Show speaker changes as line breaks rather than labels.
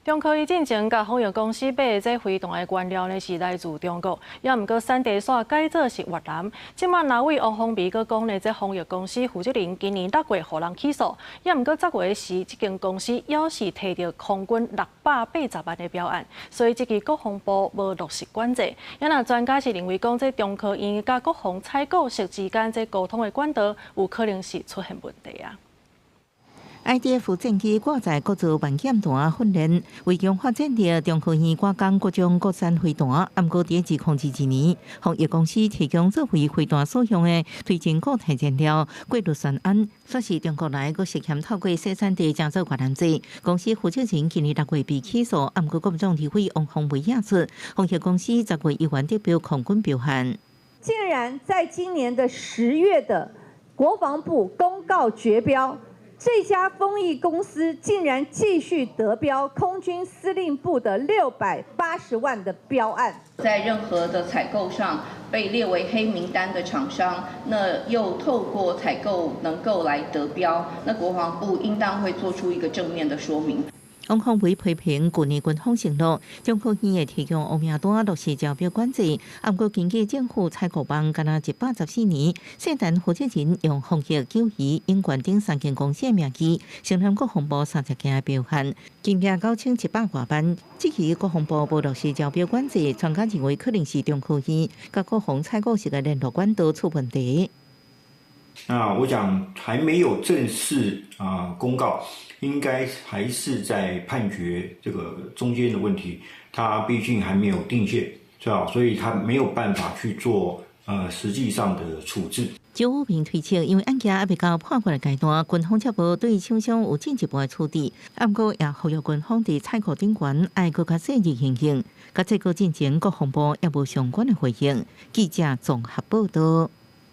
中科院進前共豐益公司買的這飛彈的原料呢是來自中國，也毋過產地煞改做是越南。這馬藍委王鴻薇閣講呢，這豐益公司負責人今年六月予人起訴，也毋過10月時，這間公司猶是提著空軍680萬的標案，所以這支國防部無落實管制。也若專家是認為講，這中科院佮國防採購室之間這溝通的管道有可能是出現問題啊。
IDF 戰機掛載國造萬劍彈訓練，為強化戰力，中科院趕工各種國產飛彈。毋過佇2022年，豐益公司提供作為飛彈所用的推進固態燃料過氯酸銨，煞是中國來，閣涉嫌透過生產地成做越南製。公司負責人今年6月被起訴，毋過國民黨立委王鴻薇指出，豐益公司10月依然得標空軍標案。
竟然在今年的10月的國防部公告絕標。這家豐益公司竟然繼續得標空軍司令部的680萬的標案。
在任何的採購上被列為黑名單的廠商，那又透過採購能夠來得標，那國防部應當會做出一個正面的說明。
王鴻薇批評舊年軍方承諾中科院會提供烏名單落實招標管制，毋過根據政府採購網，敢若114年，聖誕負責人用豐益、九誼、永冠等三間公司的名義，承攬國防部30件的標案，金額9100外萬。這期國防部無落實招標管制，專家認為可能是中科院佮國防採購室的聯絡管道出問題。
那我想還沒有正式啊公告，應該還是在判決這個中間的問題，他畢竟還沒有定見，是吧？所以他沒有辦法去做實際上的處置。
周武平推測，因為案件猶未到判決的階段，軍方才無對廠商有進一步的處置。毋過也呼籲軍方佇採購頂懸愛閣較細膩行動。佮這個進前國防部也無相關的回應。記者綜合報道。